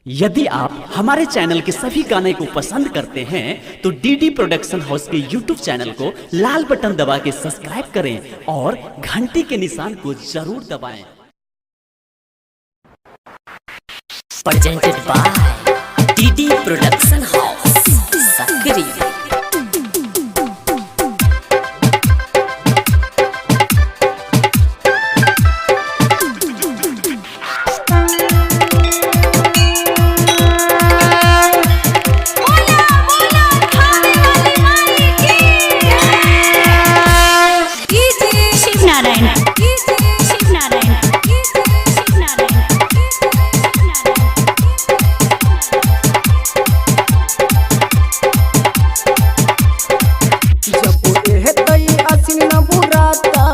यदि आप हमारे चैनल के सभी गाने को पसंद करते हैं तो डीडी प्रोडक्शन हाउस के यूट्यूब चैनल को लाल बटन दबा के सब्सक्राइब करें और घंटी के निशान को जरूर दबाएं। Presented by DD Production House, Sakri. बोला बोला खाने वाली माई की DJ Shiv Narayan, DJ Shiv Narayan, DJ Shiv Narayan, Shiv Narayan. जब एहतै असिन न बुराता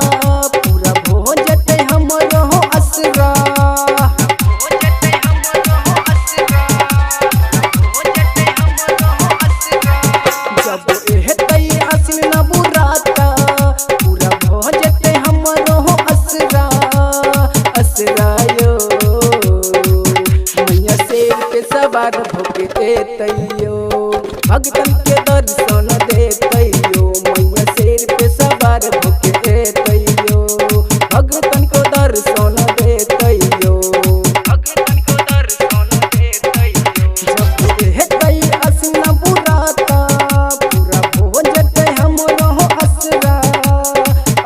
पूरा भो जतै हमरो असरा। जब एहतै असिन न बुराता पूरा भो जतै हमरो असरा। असरा यो मैया शेर पे सवार भोके देतैयो, भगतन के दर्शन देतैयो। मैया शेर पे सवार भोके देतैयो, भगतन को दर्शन देतैयो। जब हेतै असन बुराता पूरा भो जतै हमरो असरा।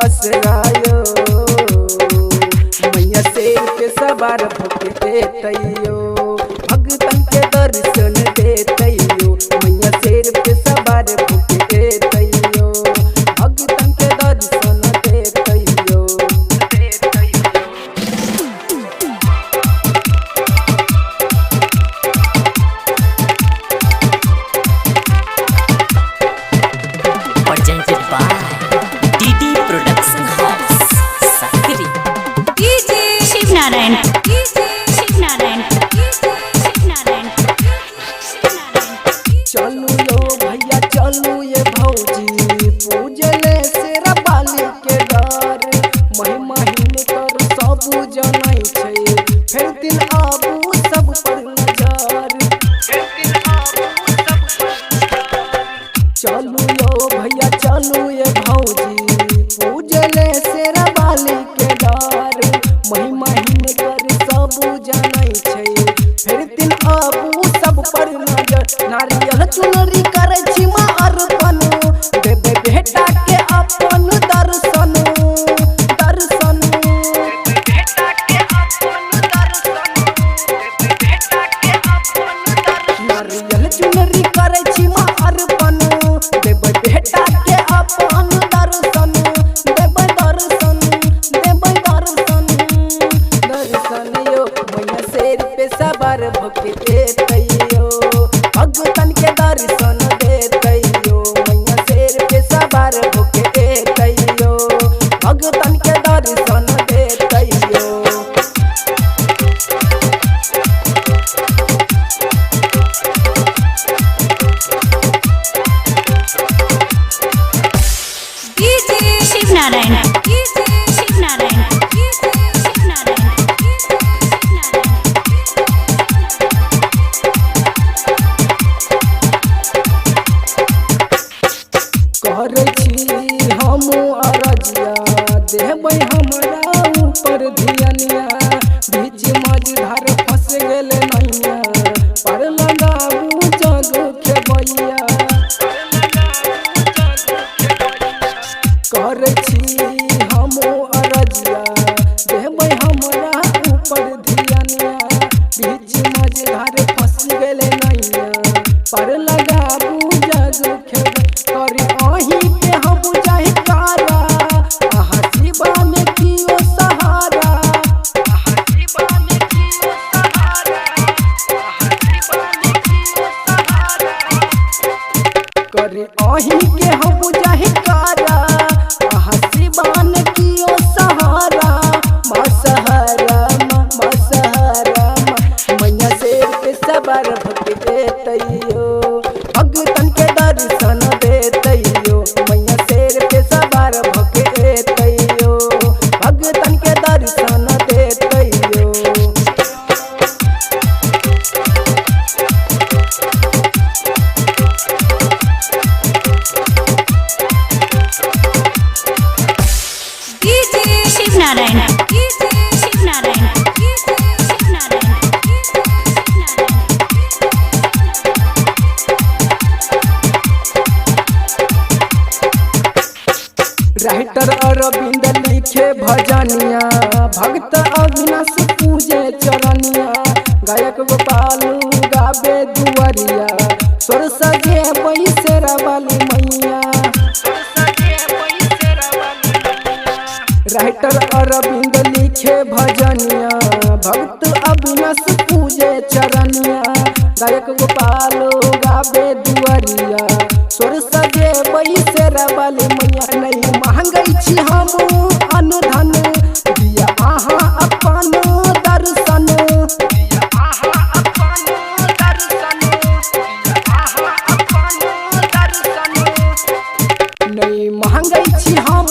असरा यो मैया शेर पे सवार भोके देतैयो, भगतन के दर्शन देतैयो। मैया शेर पे सवार भोके देतैयो, भगतन के दर्शन देतैयो। Presented by DD Production House, Sakri. DJ Shiv Narayan, DJ Shiv Narayan, DJ Shiv Narayan, Shiv Narayan. चलू यो भैया चलू ये भौजी, पूजले शेरा बाली के डर। महिमा हिनकर सब जनै छै, फेर दिन आबू सब पर नजर। चलू यो भैया चलू ये भौजी, पूजले शेरा बाली के डर। महिमा हिनकर सब जनै छै, फेर दिन आबू सब पर नजर। नारियल चुनरी करै छी माँ अर्पण, देबै बेटा के अपन दर्शन। दर्शन नारियल चुनरी करै छी माँ अर्पण, देबै बेटा के अपन दर्शन। देबै दर्शन, देबै दर्शन। दर्शन यो मैया शेर पे सवार भोके देतैयो, भगतन के दर्शन देतैयो। मैया शेर पे सवार भोके देतैयो, भगतन के दर्शन देतैयो। DJ Shiv Narayan, DJ Shiv Narayan, DJ Shiv Narayan, Shiv Narayan. करै छी हम अरजिया, देबै हमरा ऊपर धियनिया। बीच मझधार फंस गेल नैया, पर लगाबू जग खेबैया। करै छी हम अरजिया, देबै हमरा ऊपर धियनिया। बीच मझधार फंस गेल नैया, पर लगाबू जग खेबै। करी अहीं के हम जयकारा, अहाँ शिवा में कियो सहारा। करी अहीं के हम जयकारा, अहाँ शिवान कियो सहारा। माँ सहारा माँ, माँ सहारा माँ, मैया शेर पे सवार भक्त देतैयो, भगतन के दर्शन देतैयो। मैया शेर पे सवार भक्त देतैयो, भगतन के दर्शन देतैयो। भक्त अविनाश पूजे चरनिया, गायक गोपाल गावे दुआरिया, स्वर सजे बैसेरा वाली मैया। राइटर अरविंद लिखे भजनिया, भक्त अविनाश पूजे चरनिया, गायक गोपाल गावे दुआरिया, स्वर सजे बैसेरा वाली मैया। नहीं महंगै छी हम अनुधन, दिया अहाँ अपन दर्शन, दिया अहाँ अपन दर्शन, दिया अहाँ अपन दर्शन। नहीं महंगै छी हम